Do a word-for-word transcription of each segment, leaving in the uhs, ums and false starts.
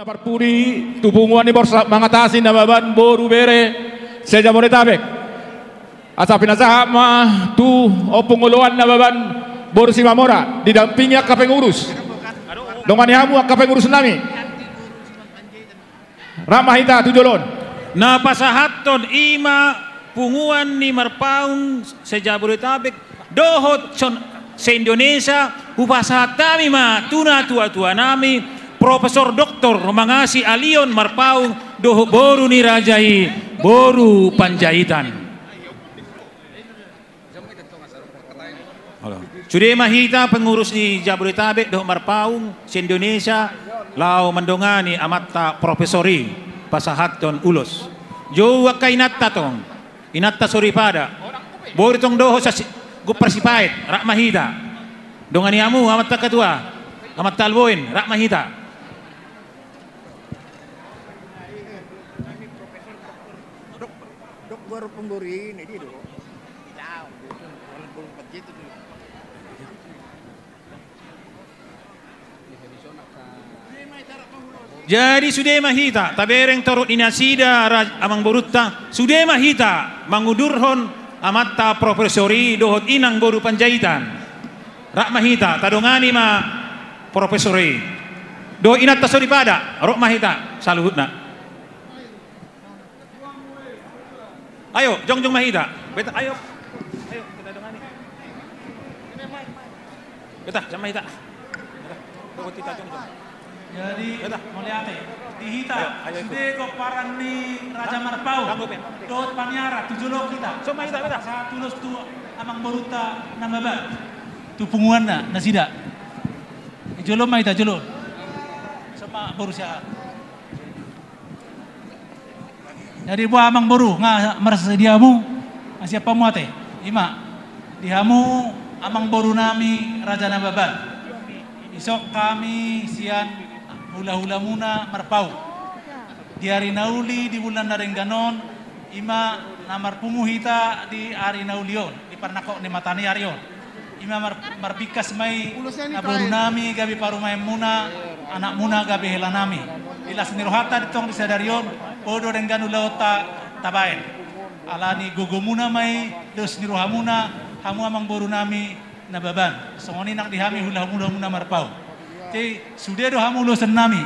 Parpudi tu punguan ni Borsak Mangatasi Nababan, boru bere se-Jabodetabek. Asa pinasahat ma tu ompung oloan Nababan, boru Simamora, didampingi angka pengurus. Dongani hamu angka pengurus nami. Rap ma hita tu jolo on. Na pasahathon i ma punguan ni Marpaung se-Jabodetabek dohot se-Indonesia, hupasahat hami ma tu natua-tua nami, Profesor Doktor Mangasi Alion Marpaung dohot boru ni raja i, boru Panjaitan. Sude ma hita pengurus ni Jabodetabek dohot Marpaung se-Indonesia laho mandongani amanta profesor i pasahathon ulos. Jou angka inanta tong, inanta soripada, boru tong dohot sasi-, gompar sipaet, rap ma hita. Dongani hamu amanta ketua, amanta Alboin, rap ma hita. Dok, dok, gua rupung gori ini dia dulu. Jadi sude ma hita, tabereng torop ni nasida ra-, amangborunta, sude ma hita mangudurhon amanta profesor i dohot inang boru Panjaitan. Rap ma hita, tadongani ma profesor i dohot inanta soripada, rap ma hita saluhutna. Ayo, jongjong ma hita. Beta, ayo. Ayo, kita dongani. Beta, sama hita. Beta, buat kita jongjong. Jadi, beta. Mauliate. Di hita, ayo, ayo, sude ikut. Gomparan ni Raja Marpaung. Hah? Ganggu, Ben. Dohot paniara, tu jolo hita. Sama hita, beta. Sahat ulos tu amangborunta Nababan. Tu punguanna, nasida. Jolo ma hita, jolo. Sama boru siaha. Jadi boha amangboru, nga marsadia hamu, nga siap hamu ate. Ima, di hamu amangborunami Raja Nababan. Dison hami sian hulahulamuna Marpaung. Di ari na uli, di bulan na denggan on, ima na marpungu hita di ari na uli on, di parnangkok ni mataniari on. Ima mar-, marbingkas ma i na borunami gabe parumaenmuna, anakmuna gabe helanami. Di las ni rohanta di tong di sadari on, podo denggan ulaonta tabaen. Alani gogomuna ma i, dos ni rohamuna, hamu amangborunami Nababan. Songon i nang di hami hulahulamuna Marpaung. Jadi, sude do hamu ulosannami.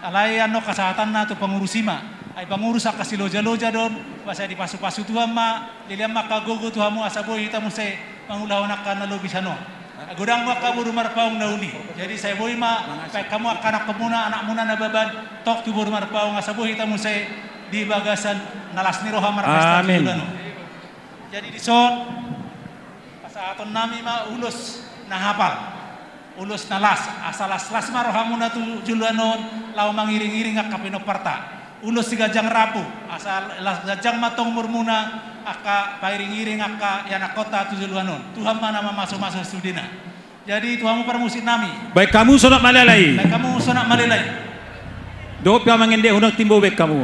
Alai annon hasahatanna tu pangurus i ma. Ai pangurus angka silojaloja do on, asa dipasupasu Tuhan ma, dilehon ma angka gogo tu hamu asa boi hita muse mangulahon angka na lobi sian on. Godang ma angka boru Marpaung na uli. Jadi sai boi ma, baen hamu angka anakmuna, anakmuna Nababan, tong tu boru Marpaung asa boi hita muse di bagasan na las ni roha marpesta. Amin. Tu bulan on. Jadi dison, pasahatonnami ma ulos na hapal. Ulos na las, asa laslas ma rohamuna tu joloan on, laho mangiringiring angka pinomparta. Ulos siganjang rambu, asa las ganjang ma tong umurmuna, angka pairingiring angka ianakkonta tu joloan on. Tuhan ma na mamasumasu sudena. Jadi tu hamu parmusiknami. Baen hamu sonat malelai. Baen hamu sonat malelai. Dohot pe mangendehon timbo baen hamu.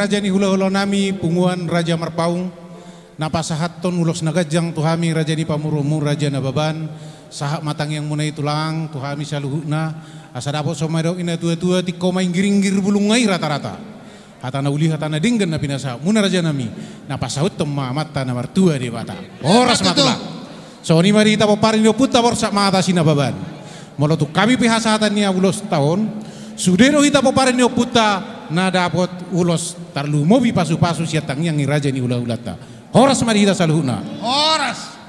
Raja ni hula-hula nami, punguan Raja Marpaung, na pasahathon ulos na ganjang tu hami, raja ni pamoruonmu, Raja Nababan, sahat ma tangiangmuna i tulang tu hami saluhutna, asa dapot songon na nidok ni na tua-tua, tingko ma inggir-inggir, bulungna i rata-rata. Hata na uli, hata na denggan na pinasahatmuna, raja nami, na pasauthon ma Amanta na martua Debata. Horas ma tutu, tulang. Songon i ma di hita pomparan ni ompunta Borsak Mata Sinababan. Molo tung hami pe hasahatan ni ulosta on, sude do hita pomparan ni ompunta na dapot ulos tarlumobi pasu-pasu sian tangiang ni raja ni hula-hulanta. Horas ma di hita saluhutna. Horas.